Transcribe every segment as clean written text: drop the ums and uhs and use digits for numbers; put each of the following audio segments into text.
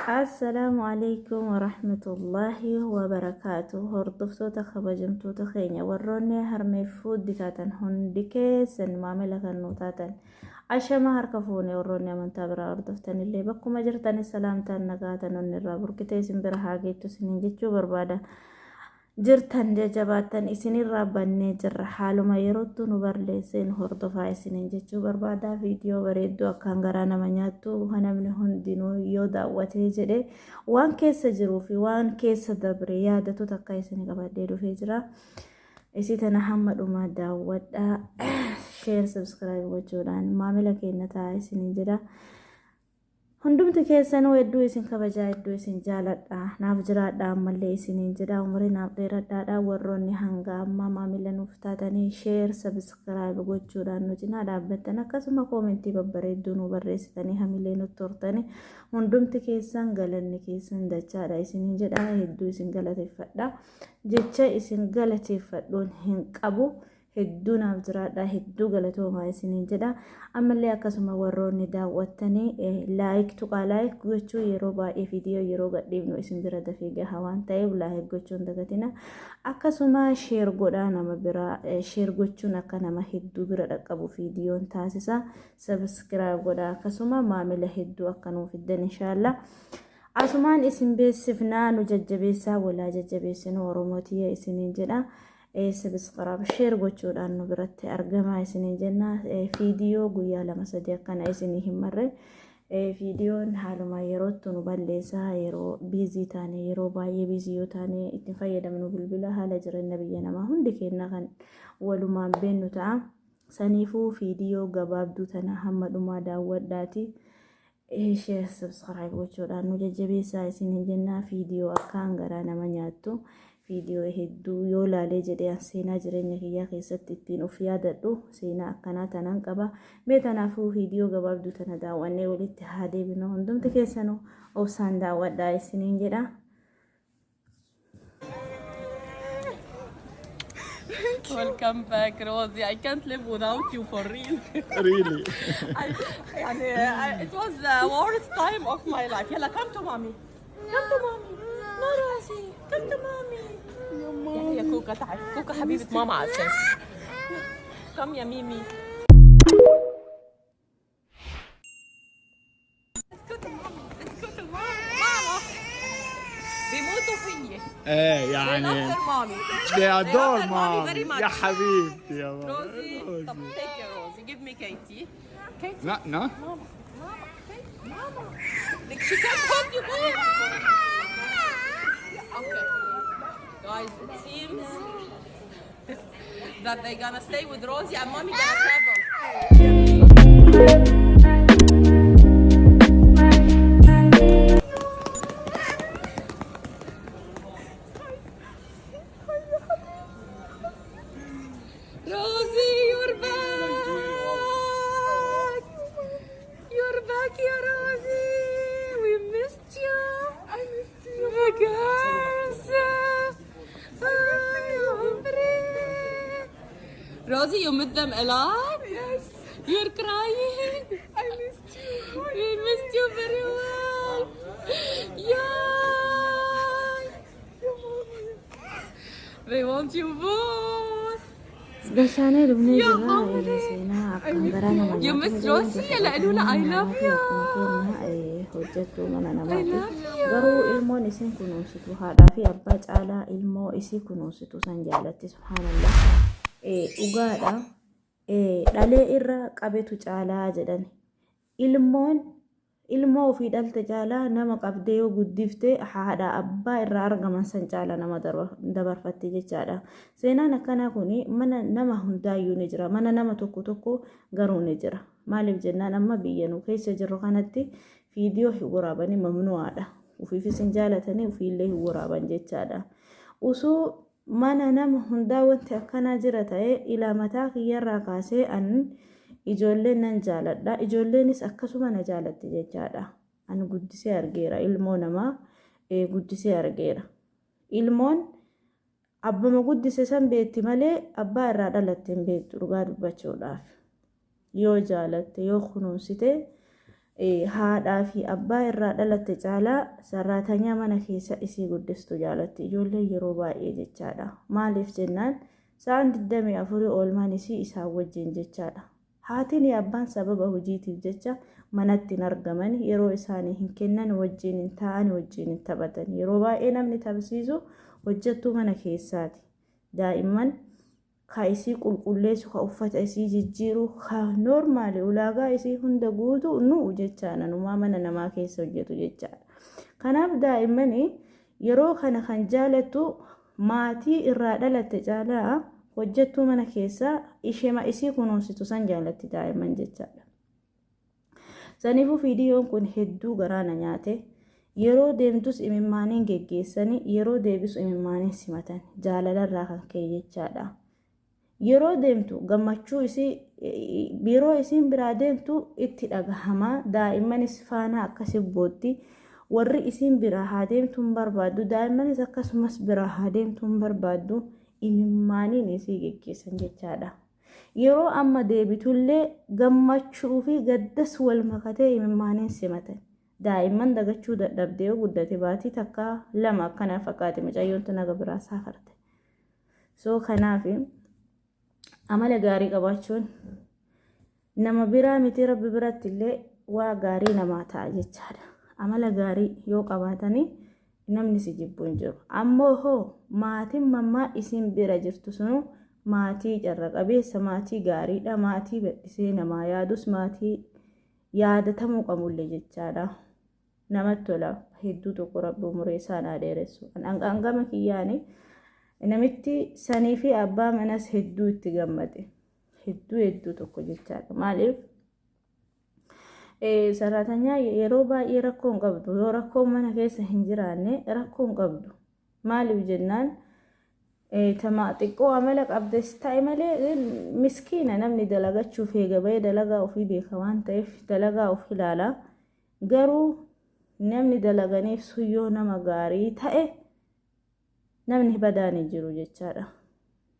Assalaamu alaikum warahmatullaahi wabarakaatu. Hordoftoota kabajamtoota keenya warroonni harmee fuuddi taatan hundi keessan maamila kan nu taatan ashama harka fuune, warroonni amantaa biraa hordoftan illee bakkuma jirtan salaamtaan nagaatan onni irraa burqitee isin bira haa geettu isiniin jechuu barbaada. Jirtan jajjabaattan isinirraa bannee jirra, haaluma yerootti nu barleesseen hordofaa isiniin jechuu barbaada. Viidiyoo bareedduu akkaan garaa nama nyaattu, namni hundinuu yoo daawwatee jedhe waan keessa jiruu fi waan keessa dabre yaadatu takka isin qabadhee dhufee jira. Isii tana hamma dhumaa daawwadhaa, share, subscribe gochuudhaan maamila keenya ta'a isiniin jedha. Hundumti keessanuu hedduu isin kabajaa, hedduu isin jaaladha. Naaf jiraadha, ammallee isiniin jedha. Umurii naaf dheeradhaadha. Warroonni hanga ammaa maamila nuuf taatanii share, subscribe gochuudhaan nu cinaa dhaabbattan, akkasuma koomentii babbareedduu nu barreessitanii hamilee nutti hortanii, hundumti keessan galanni keessan dachaadha isiniin jedha. Hedduu isin galateeffadha. Jecha isin galateeffadhuun hin qabu. Hedduu naaf jiraadha, hedduu galatoomaa isiniin jedha. Ammallee akkasuma warroonni daawwattanii like tuqaa. Like gochuu yeroo baay'ee viidiyoo yeroo gadhiifnu isin bira dafee gaha waan ta'eef like gochuun dagatina. Akkasuma share godhaa, nama biraa share gochuun akka nama hedduu bira dhaqqabu viidiyoon taasisa. Subscribe godhaa, akkasuma maamila hedduu akka nuuf fiddan inshaalla. Asumaan isin beeksifnaa, nu jajjabeessaa, walaa jajjabeessinu Oromootiyyee isiniin jedha. Subscribe, share gochuudhaan nu biratti argamaa isiniin jenna. Viidiyoo guyyaa 2 3 akkana isinii hin marre. Viidiyoon haaluma yerootti nu balleessaa, yeroo busy taane, yeroo baay'ee busy yoo taane ittiin fayyadamnu bilbila, haala jireenya biyya namaa hundi keenya kan walumaan beennu ta'a. Saniifuu viidiyoo gabaabduu tana hamma dhumaa daawwadhaati. Share, subscribe gochuudhaan nu jajjabeessaa isiniin jenna. Viidiyoo akkaan garaa nama nyaattu, viidiyoo hedduu yoo laalee jedhee seenaa jireenya kiyyaa keessatti ittiin of yaadadhu seenaa akkanaa tanaan qaba. Mee tanaafuu viidiyoo gabaabduu tana daawwannee walitti haa deebinu. Hundumti keessanuu obsaan daawwadhaa isiniin jedha. Welcome back, Rosie. I can't live without you, for real. Really? يعني it was the worst time of my life. يلا come to mommy. Come to mommy. No, Rosie. Come to mommy. يا كوكا، تعال كوكا، حبيبة ماما على اساس. Come يا ميمي. Let's go to mommy. Let's go to mommy. ماما. بيموتوا فيي. ايه They love يعني their mommy. They adore They love their mommy mom. very much. يا حبيبتي يا ماما. روزي، طب take care, Rosie. Give me Katie. Katie. لا no. ماما، ماما، Katie، ماما. Like she can't hold you both. Okay. Guys, it seems that they gonna stay with Rosie and mommy gonna travel. Rosie, you're back! You're back, يا Rosie! We missed you! I missed you! My gosh! يا عمري! Rosie, you missed them a lot? Yes. You're crying? I missed you. We missed you very well. Yeah. They want you both. Dashaanee dhufnee يا jirra. عمري. Seenaa akkaan garaa nama You nyaatu. miss Rosie? يلا قالوا لها I love you. Hojjettuu mana I namaati. love you. Garuu ilmoon isin kunuunsitu haadhaa fi abbaa caalaa ilmoo isii kunuunsitu san jaalatti, subhaanallah. Dhugaadha. Dhalee irra qabetu caalaa jedhan. Ilmoon ilmoo ofii dhalte caalaa nama qabdee yoo guddifte haadha abbaa irraa argaman san caalaa nama dabarfatti jechaadha. Seenaan akkanaa kun mana nama hundaayyuu ni jira. Mana nama tokko tokko garuu ni jira. Maaliif jennaan, amma biyya nu keessa jirru kanatti viidiyoo hin waraabanii mamnu'aadha. Ofiifis hin jaalatanii, ofiillee hin waraaban jechaadha. Osoo mana nama hundaa wanti akkanaa jira ta'ee, ilaa mataa kiyyarraa kaasee an ijoolleen nan jaaladha. Ijoolleenis akkasuma na jaalatti jechaadha. Ani guddisee argeera, ilmoo namaa guddisee argeera. Ilmoon abbama guddise san beekti malee abbaa irraa dhalatte hin beektu, dhugaa dubbachuudhaaf. Yoo jaalatte, yoo kunuunsite, Haadhaa fi abbaa irraa dhalatte caalaa sarraatanyaa mana keessa isii guddistu jaalatti ijoolleen yeroo baay'ee jechaadha. Maaliif jennaan sa'aan 24 oolmaan isii isaan wajjin jechaadha. Haatiin abbaan sababa hojiitiif jecha manatti hin argaman, yeroo isaanii hin kennan, wajjin hin taa'an, wajjin hin taphatan. Yeroo baay'ee namni taphsiisu hojjettuu mana keessaati. Daa'imman ka isii qulqulleessu, ka uffata isii jijjiiru, ka normaali ulaagaa isii hunda guutu nu'u jechaadha. Numaa mana namaa keessa hojjetu jechaadha. Kanaaf daa'imman yeroo kana kan jaalattu maatii irraa dhalatte caalaa hojjettuu mana keessaa ishema isii kunuunsitu san jaalatti daa'imman jechaadha. Saniifuu viidiyoon kun hedduu garaa na nyaate. Yeroo deemtus imimmaaniin geggeessanii, yeroo deebisu imimmaaniin simatan, jaalalarraa kan ka'e jechaadha. Yeroo deemtu gammachuu isii, yeroo isiin biraa deemtu itti dhagahamaa, daa'immanis faana akkasi bootti. Warri isiin biraa haa deemtu hin barbaaddu, daa'immanis akkasumas biraa haa deemtu hin barbaaddu, imimmaaniin isii geggeessan jechaadha. Yeroo amma deebitullee gammachuu fi gaddas wal makatee imimmaaniin simatan. Daa'imman dagachuu dadhabdee yoo guddate baatii takka lama akkana fakkaate mucayyoon tun haga biraa saafarte. So kanaaf amala gaarii qabaachuun nama biraa miti, rabbi biratti illee waa gaarii namaa ta'a jechaadha. Amala gaarii yoo qabaatanii namni si jibbu hin jiru. Ammoo hoo maatiin mammaa isin bira jirtu sunu maatii carra qabeessa, maatii gaariidha, maatii bal'isee namaa yaadus, maatii yaadatamuu qabullee jechaadha. Namatti tola hedduu tokko, rabbi umurii isaan haa dheeressu. Hangama kiyyaani namitti sanii fi abbaa manas hedduu itti gammade. Hedduu hedduu tokko jechaadha. Maaliif? Saraatanyaa yeroo baay'ee rakkoo hin qabdu. Yoo rakkoon mana keessa hin jiraanne rakkoo hin qabdu. Maaliif jennaan tama xiqqoo amala qabdes ta'e malee miskiina, namni dalagachuuf eega bahee dalagaa ofii beeka waan ta'eef dalagaa of ilaala. Garuu namni dalaganiif sun yoo nama gaarii ta'e namni badaan hin jiru jechaadha.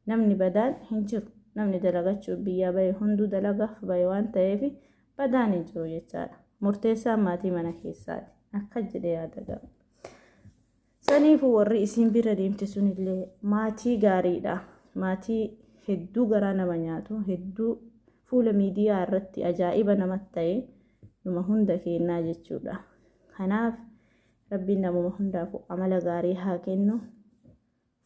Namni badaan hin jiru. Namni dalagachuuf biyyaa bahe hunduu dalagaaf bahe waan ta'eef badaan hin jiru jechaadha. Murteessaan maatii mana keessaati. Akka jedhee yaada qaba. Saniifuu warri isiin bira deemte sunillee maatii gaariidha. Maatii hedduu garaa nama nyaatu, hedduu fuula miidiyaa irratti ajaa'iba namatti ta'e numa hunda kennaa jechuudha. Kanaaf rabbiin namuma hundaafuu amala gaarii haa kennu.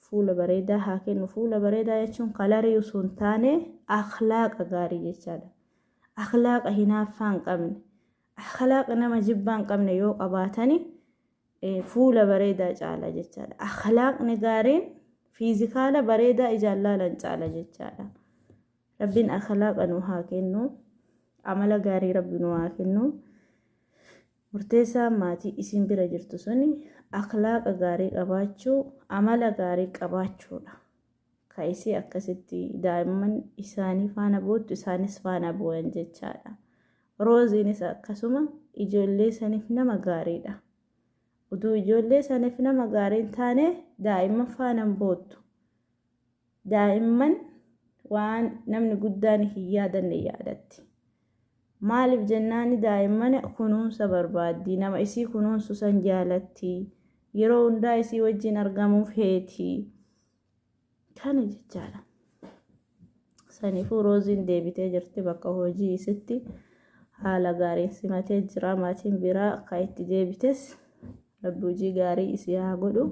Fuula bareedaa haa kennu. Fuula bareedaa jechuun kalarii osoo hin taane akhlaaqa gaarii jechaadha. Akhlaaqa hinaaffaa hin qabne, akhlaaqa nama jibbaa hin qabne yoo qabaatani fuula bareedaa caala jechaadha. Akhlaaqni gaariin fiizikaala bareedaa ijaan laalan caala jechaadha. Rabbiin akhlaaqa nu haa kennu. Amala gaarii rabbi nu haa kennu. Murteessaan maatii isin bira jirtu suni akhlaaqa gaarii qabaachuu, amala gaarii qabaachuudha. Ka isii akkasitti daa'imman isaanii faana boottu, isaanis faana booyan jechaadha. Rooziinis akkasuma ijoollee saniif nama gaariidha. Utuu ijoollee saniif nama gaarii hin taane daa'imman faana hin boottu. Daa'imman waan namni guddaan hin yaadanne yaadatti. Maaliif jennaani daa'imman kunuunsa barbaaddi. Nama isii kunuunsu san jaalatti. Yeroo hundaa isii wajjin argamuuf heeti. Kana jechaadha. Saniifuu Rooziin deebitee jirti bakka hojii isitti, haala gaariin simatee jira maatiin biraa akka itti deebites. Rabbi hojii gaarii isii haa godhu.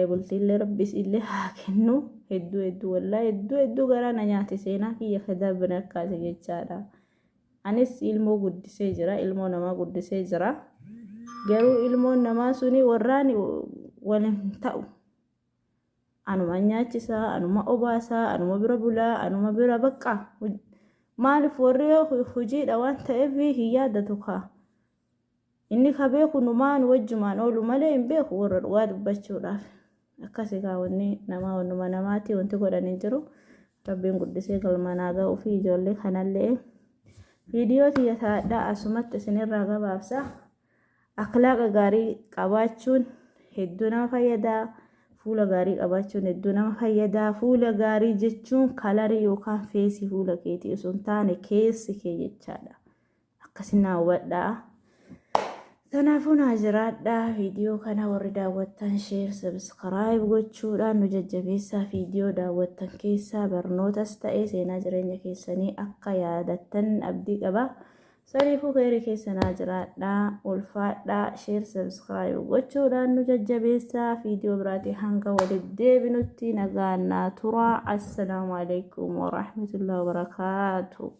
Bultiillee rabbi isiillee haa kennu. Hedduu hedduu, wallaahi hedduu hedduu garaa na nyaate, seenaa kiyya kitaabni akkaase jechaadha. Anis ilmoo guddisee jira, ilmoo namaa guddisee jira. Garuu ilmoon namaa suni warraan waliin ta'u. Anuma nyaachisaa, anuma obaasaa, anuma bira bulaa, anuma bira bakka. Maaliif warri hojiidha waan ta'eef hin yaadatu kaa. Inni ka beeku numaan wajjumaan oolu malee hin beeku warra, dhugaa dubbachuudhaaf. Akkasi kaa, wanni namaa wannuma namaati, wanti godhan hin jiru. Rabbiin guddisee galmaan haa ga'uu fi ijoollee kanallee. Viidiyoo tiyya taadhaa asumatti isinirraa gabaabsa. Akhlaaqa gaarii qabaachuun hedduu nama fayyadaa. Fuula gaarii qabaachuun hedduu nama fayyadaa. Fuula gaarii jechuun kalarii yookaan feesii fuula keetii osoo hin taane keessi kee jechaadha. Akkasin naa hubadhaa. Kanaafuu naa jiraadhaa. Viidiyoo kana warri daawwattan share, subscribe gochuudhaan nu jajjabeessaa. Viidiyoo daawwattan keessaa barnootas ta'ee seenaa jireenya keessanii akka yaadattan abdii qaba. Saniifuu keerii keessa naa jiraadhaa, ulfaadhaa, share, subscribe gochuudhaan nu jajjabeessaa. Viidiyoo biraatii hanga walitti deebinutti nagaan naa turaa. Assalaamu alaikum warahmatullahi wabarakaatuh.